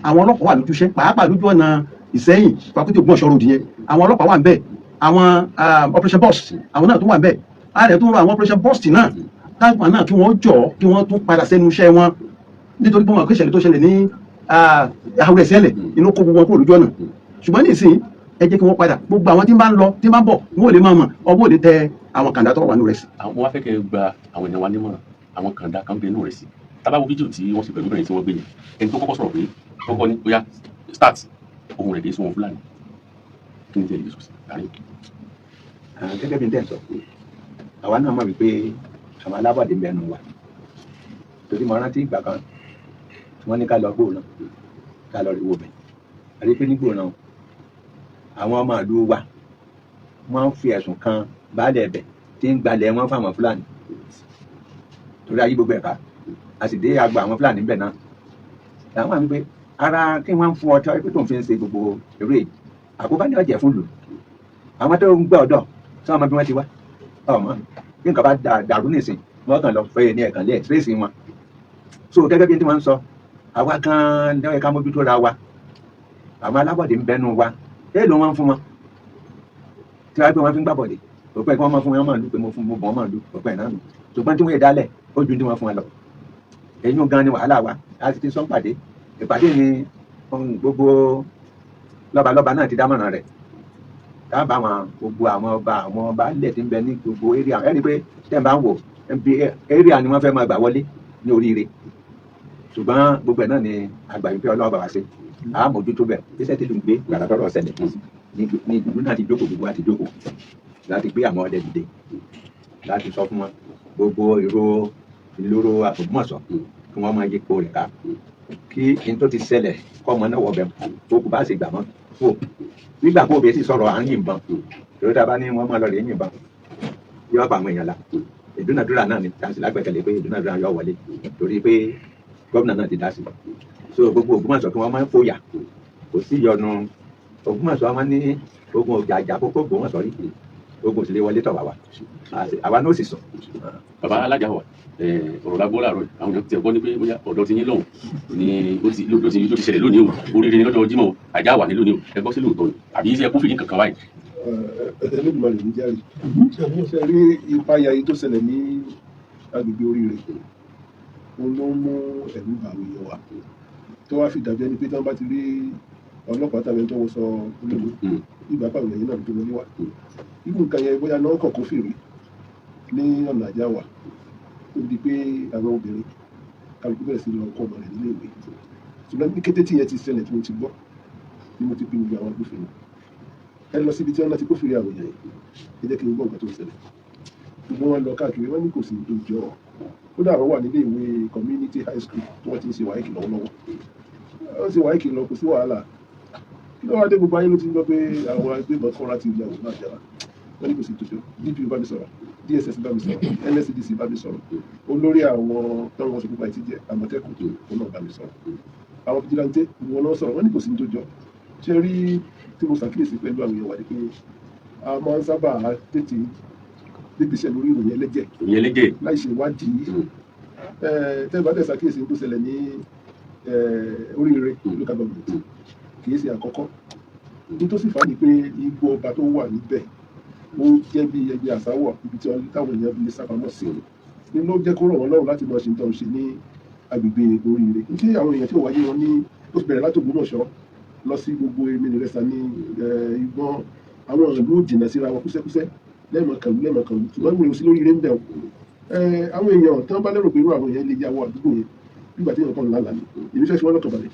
Àwọn ọlọ́pàá wà lójúṣẹ́, pàápàá lójú ọ̀nà Ìsẹ́yìn, Fàkútì, Ògbómọ̀ṣọ́ road yẹn. Àwọn ọlọ́pàá wà ń bẹ̀. Àwọn operation burst, àwọn náà tún wà ń bẹ̀. A rẹ̀ tún rọ àwọn operation burst náà, táwọn náà kí wọ́n jọ kí wọ́n tún padà sẹ́nu iṣẹ́ wọn, nítorí pé wọn kò ìṣẹ̀lẹ̀ tó ṣẹlẹ̀ ní àwùrẹ̀ sẹ́lẹ̀ inú kó gbogbo wọn kúrò lójú ọ̀nà. Ṣùgbọ́n nísìnyí, ẹ jẹ́ kí wọ́n padà. Gbogbo àwọn tí ń bá ń lọ, tí ń bá ń bọ̀, wọn ò lè máa mọ̀ ọwọ́ ò lè tẹ àwọn kàńdá tó wà nínú rẹ̀ sí. Àwọn wá fẹ́ kẹ́ ẹ gba àwọn èèyàn wa nímọ̀ràn. Àwọn kàńdá kan bẹ inú rẹ̀ sí. Tá bá wo fídíò tí wọ́n ṣe pẹ̀lú obìnrin tí wọ́n gbé yẹn, ẹni tó kọ́kọ́ sọ̀rọ̀ pé kọ́kọ́ ní bóyá start ohun rẹ̀ kì í sún wọn Fúlàní. Kí ni tẹ̀lé sọ sí àárín? Gẹ́gẹ́ bí n tẹ̀ ń sọ, àwa náà mọ̀ wípé àwọn alábọ̀dé ń bẹnu wa, torí mo rántí ìgbà kan tí wọ́n ní ká lọ gbóòràn, ká lọ rí wo bẹ̀. Àti pé ní gbóòràn, àwọn ọmọ ìlú wa, wọ́n ń fi ẹ̀sùn kan baálẹ̀ ẹ̀bẹ̀ tí ń gbalẹ̀ wọn fáwọn Fúlàní, torí ayé gbogbo ẹ̀ka a sì dé agbo àwọn Fúlàní bẹ̀ náà. Làwọn àmì pé ara kí wọ́n ń fún ọtọ́ pé tó ń fi ń ṣe gbogbo eré yìí, àkóbá ní ọ̀jẹ̀ fún lù àwọn tó ń gbọ́ ọ̀dọ̀ tí wọ́n mọ bí wọ́n ti wá ọmọ. Bí nǹkan bá dàrú nísìn, wọ́n kàn lọ fẹ́ ní ẹ̀kan lé ẹ̀sírẹ́sì wọn. So gẹ́gẹ́ bí tí wọ́n ń sọ, àwa gan-an ló yẹ ká mójútó ra wa. Àwọn alábọ̀dé ń bẹnu wa. Èèlò wọn ń fún wọn tí wọ́n á pé wọ́n fi ń gbàbọ̀dé òpẹ́ kí wọ́n máa fún wọn máa lù pé mo fún mo bọ̀ wọ́n máa lù òpẹ́ náà nù. Ṣùgbọ́n tí wọ́n yẹ dálẹ̀, ó ju tí wọ́n fún wọn lọ. Èyí gan ni wàhálà wa. A sì ti sọ pàdé ìpàdé ni ohun gbogbo lọ́balọ́ba náà ti dámọ̀ràn rẹ̀ dábàá. Àwọn gbogbo àwọn ọba ilẹ̀ tí ń bẹ ní gbogbo area, ẹ rí i pé tẹ́ ẹ bá ń wò bí area ni wọ́n fẹ́ máa gbà wọlé ní oríire. Ṣùgbọ́n gbogbo ẹ̀ náà ni àgbà yìí pé Ọlọ́run bá wa ṣe, a mójútó bẹ̀. Iṣẹ́ tí ló ń gbé gbàrà tọ́rọ̀ ṣẹlẹ̀ ní ìlú náà ti jókòó, gbogbo wa ti jókòó láti gbé àwọn ọdẹ dìde láti sọ fún wọn gbogbo ìró ìloro Ògbómọ̀ṣọ́ kí wọ́n máa yípo rẹ̀ ká, kí n tó ti ṣẹlẹ̀ kọ́ ọmọ náà wọ bẹ̀ tó kù bá ṣe gbà mọ́ kó nígbà kó o bẹ̀ sì sọ̀rọ̀ à ń yìnbọn. Torí tá a bá ní wọ́n máa lọ rè é yìnbọn, yóò pa àwọn èèyàn la. Ìdúnàdúrà náà ni tá a sì lágbẹ̀kẹ̀lé pé ìdúnàdúrà yóò wọlé, torí pé gómìnà náà ti dá sí. So gbogbo Ògbómọ̀ṣọ́, kí wọ́n máa ń fòyà, kò sí ìyọnu. Ògbómọ̀ṣọ́ wọn ní ogun ọjà àjà kókó Ògbómọ̀ṣọ́ rí, ogun sì lè wọlé tọ̀ wá wá, àwa náà sì sùn. Bàbá alájà wa, ọ̀rọ̀ la gbọ́ láàárọ̀ yìí. Àwọn èèyàn ti ẹ̀gbọ́n ní pé bóyá ọ̀dọ̀ ti yín lọ́hùn ni ó ti ló ti ló ti ṣẹlẹ̀ lónìí o. Oríire ni lọ́jọ́ Jímọ̀ o, àjà wà ní lónìí o. Ẹ gbọ́ sí lóòótọ́ ni àbí iṣẹ́ kófìrí kankan báyìí? Ẹlẹ́dùnmarè ní járe. Ṣe rí ìpayà yìí tó ṣẹlẹ̀ ní agbègbè Oríire, òun ló ń mú ẹ̀rù bà àwọn èèyàn wa, tó wá fi dàbí ẹni pé tí wọ́n bá ti rí ọlọ́pàá tàbí ẹni tó wọṣọ ológun, ìgbà pàwọn èèyàn náà tó wọlé wá. Irú nǹkan yẹn, bóyá náà kọ̀ kófìrí ní ọ̀nà àjà wa, ó di pé àwọn obìnrin kálukú bẹ̀rẹ̀ sí lọ kọ́ ọmọ rẹ̀ nílé ìwé. Ṣùgbọ́n ní kété tí yẹn ti ṣẹlẹ̀, tí mo ti gbọ́ ni mo ti pín gbogbo àwọn agbófinró, ẹ lọ síbi tí wọ́n ti kófìrí àwọn èèyàn yìí, ẹ jẹ́ kí n gbọ́ nǹkan tó ń ṣẹlẹ̀. Gbogbo wọn lọ káàkiri, wọ́n ní kò sí tó jọ. Kódà àwọn wà nílé ìwé community high school tí wọ́n ti ń ṣe WAEC lọ́wọ́lọ́wọ́. Wọ́n ṣe WAEC lọ, kò sí wàhálà. Kí ló wá dé? Gbogbo ayé ló ti ń gbọ́ pé àwọn agbébọn kọ́ra ti ilẹ̀ òun náà jẹ́ra. Wọ́n ní kò sí tó jọ. DPO bá mi sọ̀rọ̀, DSS bá mi sọ̀rọ̀, NSCDC bá mi sọ̀rọ̀, olórí àwọn táwọn sọ pípa ìtìjẹ Àmọ̀tẹ́kùn, òun náà bá mi sọ̀rọ̀, àwọn vigilante, gbogbo wọn náà sọ̀rọ̀. Wọ́n ní kò sí tó jọ. Ṣé rí tí mo ṣàkíyèsí pẹ̀lú àwọn èèyàn wà ní pé a máa ń sábà tètè gbégbèsè lórí ìròyìn ẹlẹ́jẹ̀ ìyẹn ẹlẹ́jẹ̀ láì ṣe ìwádìí. Tẹ́ ẹ bá dẹ̀ ṣàkíyèsí tó ṣẹlẹ̀ ní Oríire local government, kì í ṣe àkọ́kọ́. Ní tó sì fà á ni pé igbó ọba tó wà níbẹ̀, ó jẹ́ bí ẹgbẹ́ àsáwọ̀, ibi tí táwọn èèyàn fi lè sápamọ́ sí ní ló jẹ́ kó rọ̀ wọ́n lọ́rùn láti máa ṣe nǹkan ṣe ní agbègbè Oríire. Tí àwọn èèyàn tí ò wáyé wọn ní ó sì bẹ̀rẹ̀ láti Ògbómọ̀ṣọ́ lọ sí gbogbo Emini-Resa ní Ìgbọ́n, àwọn ìlú jìnnà síra wọn kúsẹ́kúsẹ́, lẹ́ẹ̀mọ̀kànlú lẹ́ẹ̀mọ̀kànlú. Ṣùgbọ́n ìwé òsì lóríire ń bẹ̀ o. Àwọn èèyàn tí wọ́n bá lérò pé irú àwọn èèyàn lè ya wọ àdúgbò yẹn nígbà tí èèyàn kan lálàá ni, èmi fẹ́ fi wọ́n lọ́kàn balẹ̀.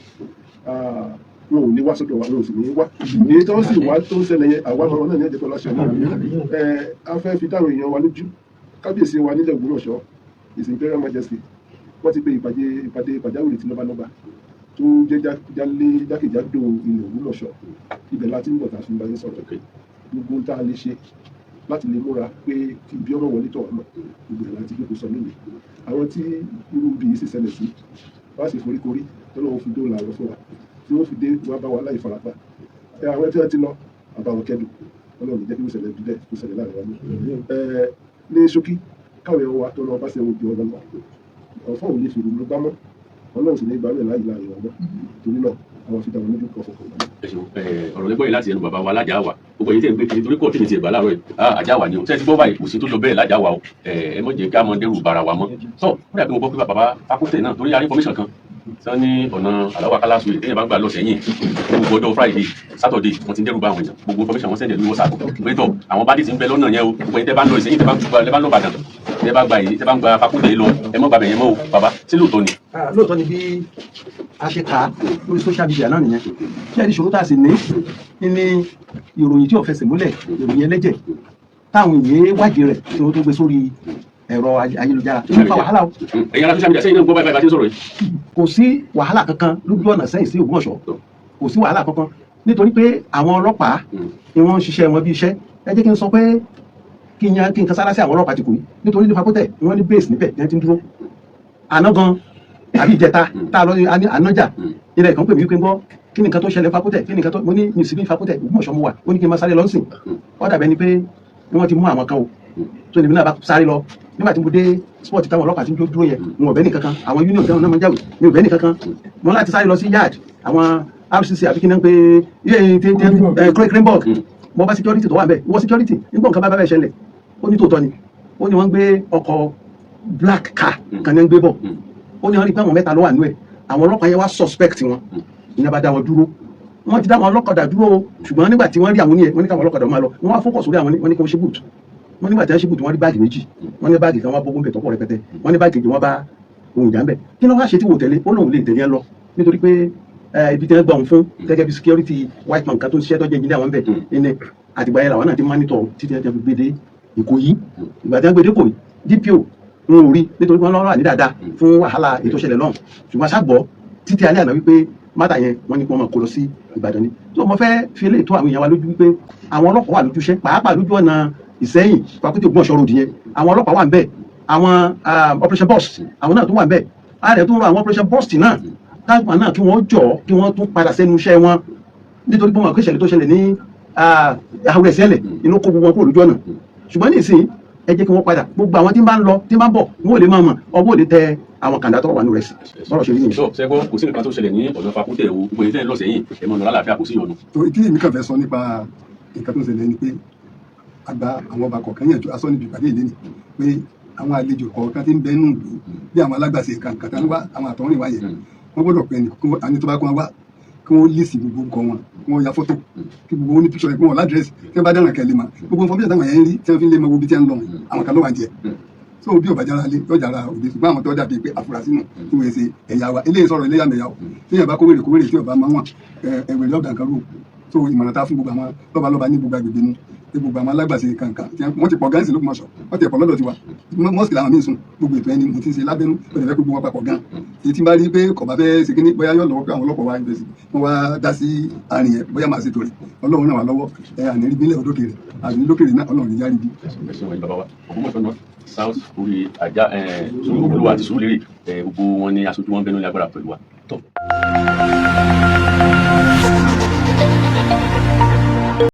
Wọn ò ní wá sọ́dọ̀ wa, wọn ò sì ní wá. Èyí tó ń sì wá tó ń ṣẹlẹ̀ yẹn, àwa ọmọ náà ní ẹ̀jẹ̀ tó láṣẹ náà. A fẹ́ fi dáhùn èèyàn wa lójú. Kábíyèsí wa nílẹ̀ Ògbómọ̀ṣọ́, His Imperial Majesty, wọ́n ti pe ìpàdé pàjáwìrì tí lọ́balọ́ba tó jẹ́ jálé jákèjádò ilẹ̀ Ògbómọ̀ṣọ́. Ibẹ̀ la ti ń bọ̀ tá a fi ń bá yín sọ̀rọ̀. Gbogbo ohun tá a lè ṣe láti lè múra pé kí ibi ọmọ wọlé tọ̀ wá mọ̀, gbogbo ẹ̀ láti jókòó sọ lónìí. Àwọn tí irú ibi yìí sì ṣẹlẹ̀ sí, wọ́n á sì foríkorí tọ́lọ́wọ́ fi dóòlà wọn fún wa, tí wọ́n fi dé wá bá wa láì farapa. Àwọn tí wọ́n ti lọ, àbá wọn kẹ́dùn. Ọlọ́run jẹ́ kí ó ṣẹlẹ̀ bíbẹ̀ kó ṣẹlẹ̀ láàrin wa mọ́. Ní ṣókí, káwọn èèyàn wa tó lọ bá ṣe ojú ọ̀rọ̀ lọ, ọ̀fọ̀ ò lè fi ìrònú gbámọ́. Ọlọ́run sì ní gbàgbé láàyè láàrin wa mọ́. Torí náà, Àwọn fi dá wọn lójú kan fọkàn balẹ̀. Ẹ ṣeun. Ọ̀rọ̀ lẹ́gbọ́n yìí láti ẹnu bàbá wa lájà wà. Gbogbo èyí tẹ̀ ń gbé kiri torí kò tí mi ti gbà láàárọ̀ yìí, ah, àjà wà ni o. Ṣé ẹ ti gbọ́ báyìí? Kò sí tó jọ bẹ́ẹ̀ lájà wà o. Ẹ mọ̀ jẹ́ ká mọ dẹ́rù bara wa mọ́. Tọ́ ó dàbí mo gbọ́ pé bàbá Fakútẹ̀ náà, torí a rí information kan tí wọ́n ní ọ̀nà Aláwọ̀ Akálàsù yìí, téèyàn bá ń gbà lọ sẹ́yìn, gbogbo ọjọ́ Friday, Saturday, wọ́n ti ń dẹ́rù bá àwọn èèyàn. Gbogbo information wọ́n send ẹ̀ lórí WhatsApp pé tọ̀, àwọn bandits ń bẹ lọ́nà yẹn o. Gbogbo ẹ̀yin tẹ́ bá ń lọ Ìsẹ́yìn, tẹ́ bá ń lọ Ìbàdàn, tẹ́ bá gba èyí, tẹ́ bá ń gba Fakútẹ̀ yìí lọ, ẹ mọ́ gbàbẹ̀ yẹn mọ́ o. Bàbá, sí lóòótọ́ ni? Ah, lóòótọ́ ni. Bí a ṣe kà á lórí social media náà nìyẹn. Ṣé ẹni ìṣòro tá a sì ní ní ìròyìn tí ò fẹsẹ̀ múlẹ̀, ìròyìn ẹlẹ́jẹ̀ táwọn èèyàn wádìí rẹ̀ tí wọ́n tó gbé sórí ẹ̀rọ ayélujára tó ń fa wàhálà o. Ẹ̀yin ará social media, sẹ́yìn náà gbọ́ báyìí báyìí bá ti ń sọ̀rọ̀ yìí? Kò sí wàhálà kankan lójú ọ̀nà sẹ́yìn sí Ògbómọ̀ṣọ́. Kò sí wàhálà kankan nítorí pé àwọn ọlọ́pàá ni wọ́n ń ṣiṣẹ́ wọn bí iṣẹ́. Ẹ jẹ́ kí n sọ pé kí n yan kí n kan sára sí àwọn ọlọ́pàá ti kù yìí, nítorí ní Fakútẹ̀ ni wọ́n ní base níbẹ̀ ní wọ́n ti ń dúró. Àná gan àbí ìjẹta tá a lọ ní ànájà, ilẹ̀ kan pè mí wípé ń gbọ́, kí ni nǹkan tó ṣẹlẹ̀ Fakútẹ̀, kí ni nǹkan tó. Mo ní mi sí ní Fakútẹ̀, Ògbómọ̀ṣọ́ mo wà. Ó ní kí n máa sáré lọ sìn. Ó dàbẹ̀ ni pé wọ́n ti mú àwọn kan o. Tó níbi náà bá sáré lọ, nígbà tí mo dé spot táwọn ọlọ́pàá ti ń dúró yẹn, mo ò bẹ́ ní kankan. Àwọn union táwọn náà máa ń jáwé, mi ò bẹ́ ní kankan. Mo láti sáré lọ sí yard àwọn RCC àbí kí ni wọ́n pe yé Cranborne. Mo bá security tó wà bẹ́ẹ̀, ìwọ security, nígbà nǹkan bá bá bẹ́ẹ̀ ṣẹlẹ̀. Ó ní tòótọ́ ni. Ó ní wọ́n gbé ọkọ̀ black car kan ní ń gbé bọ̀. Ó ní wọ́n rí pé àwọn mẹ́ta ló wà nínú ẹ̀. Àwọn ọlọ́pàá yẹn wá suspect wọn, ìyẹn bá dá wọn dúró. Wọ́n ti dá wọn ọlọ́kadà dúró o, ṣùgbọ́n nígbà tí wọ́n rí àwọn oníyẹn, wọ́n ní káwọn ọlọ́kadà máa lọ. Wọ́n wá focus sórí àwọn ní, wọ́n ní kí wọ́n ṣe boot. Wọ́n nígbà tí wọ́n ṣe boot, wọ́n rí báàgì méjì. Wọ́n ní báàgì kan, wọ́n bógún bẹ̀ tọ́pọ̀ rẹpẹtẹ. Wọ́n ní báàgì kejì, wọ́n bá ohun ìjà ń bẹ̀. Kí ló wá ṣe tí wò tẹ̀lé? Ó lóun lè tẹ̀lé ẹ lọ nítorí pé ibi tí wọ́n gbà òun fún gẹ́gẹ́ bí security white man kan tó ń ṣiṣẹ́ tó jẹ́ engineer wọn bẹ̀ ní. Àtìgbà yẹn làwọn náà ti monitor títí ẹ̀ fi gbé dé Ìkòyí. Ìgbà tí wọ́n gbé dé Ìkòyí, DPO wọn ò rí nítorí pé wọ́n lọ́rọ̀ àní dáadáa fún wàhálà ètò ìṣẹ̀lẹ̀ lọ́hùn. Ṣùgbọ́n ṣàgbọ́ títí alẹ́ àná wípé matter yẹn, wọ́n ní kí wọ́n máa kó lọ sí Ìbàdàn ni. Tó mo fẹ́ fi eléyìí tó àwọn èèyàn wa lójú wípé àwọn ọlọ́pàá wà lójúṣẹ́, pàápàá lójú ọ̀nà Ìsẹ́yìn Fakútì Ògbómọ̀ṣọ́ road yẹn. Àwọn ọlọ́pàá wà ń bẹ̀, àwọn operation burst, àwọn náà tún wà ń bẹ̀. A rẹ̀ tún rọ àwọn operation burst náà táwọn náà kí wọ́n jọ kí wọ́n tún padà sẹ́nu iṣẹ́ wọn, nítorí pé wọn kò ìṣẹ̀lẹ̀ tó ṣẹlẹ̀ ní àwùrẹ̀ sẹ́lẹ̀ inú kó gbogbo wọn kúrò lójú ọ̀nà. Ṣùgbọ́n ní ìsìn, ẹ jẹ́ kí wọ́n padà. Gbogbo àwọn tí ń bá ń lọ, tí ń bá ń bọ̀, wọn ò lè máa mọ̀, ọwọ́ ò lè tẹ àwọn kàńdá tó wà nínú rẹ̀ sí. Bọ́rọ̀ ṣe rí nìyẹn. Sọ sẹ́gbọ́n, kò sí nǹkan tó ṣẹlẹ̀ ní ọ̀nà Fakútẹ̀ o. Gbogbo èyí tẹ́ ń lọ sẹ́yìn, ẹ mọ̀ lọ lálàáfíà, kò sí ìyọnu. Tó tí èmi kàn fẹ́ sọ nípa nǹkan tó ń ṣẹlẹ̀ ni pé àgbà àwọn ọba kọ̀ọ̀kan yànjú asọ́ níbi ìpàdé ìlú ni pé àwọn àlejò kọ̀ọ̀kan tí ń bẹ nù ìlú bí àwọn alágbàṣe nǹkan kan wá, àwọn àtọ̀rìn wá yẹn, wọ́n gbọ́dọ̀ pé ẹni tó bá kún wá, kí wọ́n list gbogbo nǹkan wọn, kí wọ́n ya fọ́tò, kí gbogbo wọn ní píṣọ̀, kí wọ́n ládírẹ́sì tí wọ́n bá dáná kẹ́lẹ́ mọ́. Gbogbo information táwọn yẹn ń rí tí wọ́n fi ń lé mọ gbogbo ibi tí wọ́n ń lọ, àwọn kan ló wà díẹ̀. So bí ọba jára lé yọjà ara òde, ṣùgbọ́n àwọn tó dàbí pé àfúrásì nù tí wọ́n ṣe ẹ̀yà wa, eléyìí sọ̀rọ̀ eléyàmẹ̀yà o. Tí yẹn bá kó wèrè kó wèrè tí ọba máa wọ̀n ẹ̀wẹ̀rẹ̀ ọ̀dà nǹkan rò. So ìmọ̀ràn ta fún gbogbo àwọn lọ́balọ́ba ní gbogbo agbègbè nu pé gbogbo àwọn alágbàṣe kankan tí wọ́n ti pọ̀ gánsì lÓgbómọ̀ṣọ́, wọ́n ti pọ̀ lọ́dọ̀ tiwa, mosque làwọn míì sùn. Gbogbo ètò ẹni mo ti ń ṣe lábẹ́nú, ó lè fẹ́ gbogbo wọn papọ̀ gan. Èyí tí n bá rí pé kò bá fẹ́ ṣe kíní, bóyá yóò lọ́wọ́ pé àwọn ọlọ́pàá wa invest, wọ́n wá dá sí àárín yẹn, bóyá máa ṣètò rẹ̀. Ọlọ́run ràn wá lọ́wọ́. Ẹ àní rí bílẹ̀ òdòkèrè àní lókèrè náà, Ọlọ́run ní yára ibi. Ẹ̀sìn wọ̀nyí, bàbá wa, Ògbómọ̀ṣọ́ North, South, orí àjà Sùúrù Olúwa àti Sùúrùlérè, gbogbo wọn ní aṣojú wọn bẹnu ní agbára pẹ̀lú wa. Tọ́.